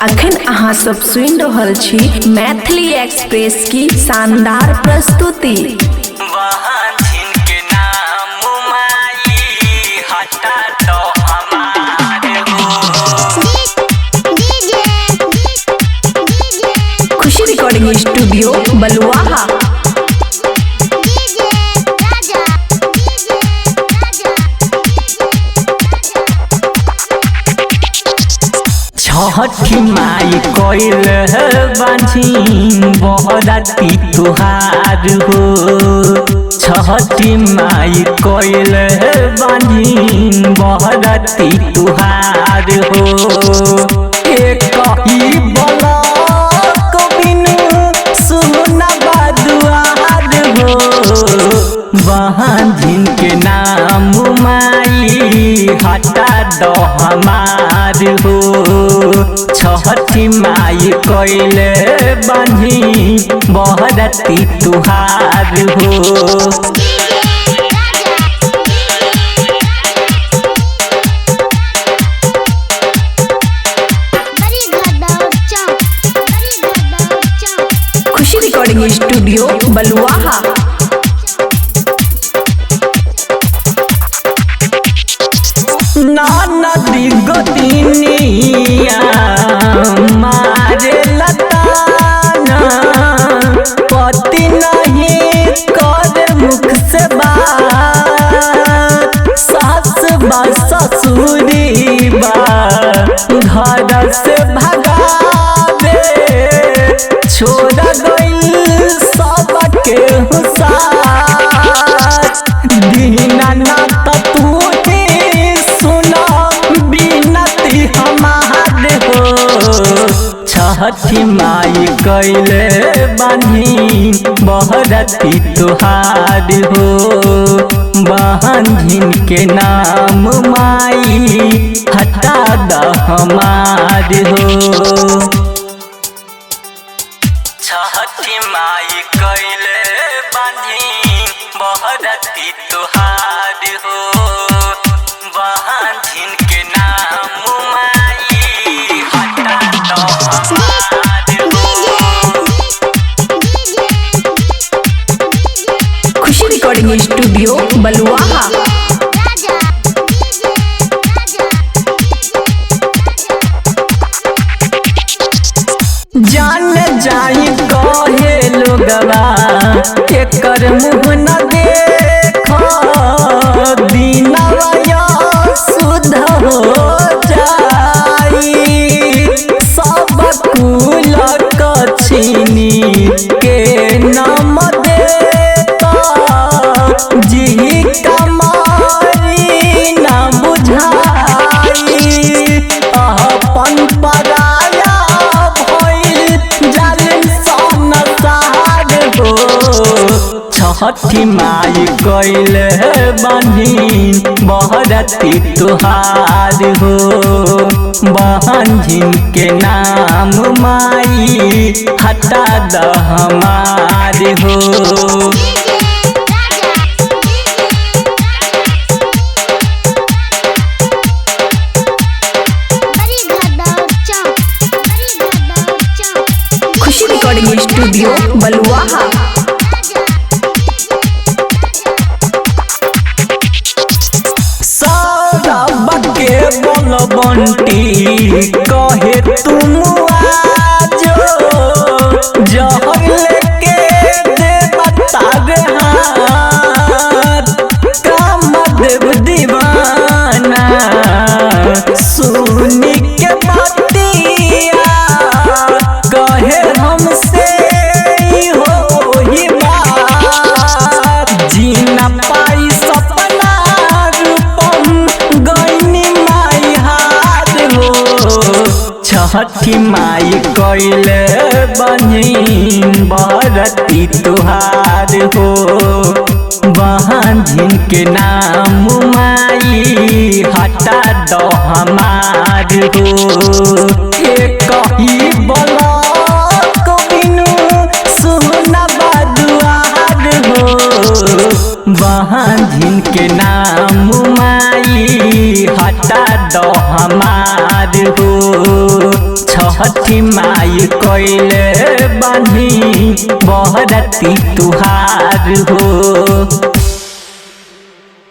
अखन अहाँ सब सुनि रहल छी मैथिली एक्सप्रेस की शानदार प्रस्तुति। के नाम माई हटा दो हमारे हो। खुशी रिकॉर्डिंग स्टूडियो बलुआहा। छठी माई कोइल बाँझी बहराती तुहार हो। छठी माई कोइल बाँझी बहराती तुहार हो। एक ही बलक बिनु सुना बदुआर हो। बहन के नाम माई हटा दो हमार हो। छठी माई कोइल बांधी बहरती तुहार हो। खुशी रिकॉर्डिंग स्टूडियो बलुआहा। नाना दिगोतिनिया मारे लताना, पति नहीं कर मुख से बात, सास बा ससुरी बा घर से भगावे, छोड़ गइल सबके हुसार। दीनानाथ तू ही सुना बिनती हमार हो। छठी माई कैले बान्ही बहरती तुहार हो। बहन के नाम माई हटा द हमार हो। छठी माई कैले बान्ही बहरती तुहार हो। बहन के नाम माई हटा दो हमार हो। खुशी रिकॉर्डिंग स्टूडियो बलुआहा। जान जाई कहे लोगवा एकर मुँह न देख, दीनवा सुध हो जाई, सब कुल कछिनी के नाम देता, जी कमाई न बुझाई, अपन पराया भइल जालिम संसार हो। छठी माई कैल बान्ही बहरती तुहार हो। बहन के नाम माई हटा द हमार हो। खुशी रिकॉर्डिंग स्टूडियो बलुआहा। सौरभ के बोल बंटी कहे तुम आजो, जहर लेके दे बता रे हाथ, काम देव दीवाना सुनी के बतिया, कहे हमसे हो ही बात, जीना पाई सपना रूपम गइनी माई हार हो। छठी माई कैल बनी बरती तुहार हो। बहन के नाम माई हटा दो हमार हो। एक ही बलक बिनु सुना बदुआर हो। बहन के नाम माई हटा दो हमार हो। छठी माई कैले बानी बहरती तुहार हो।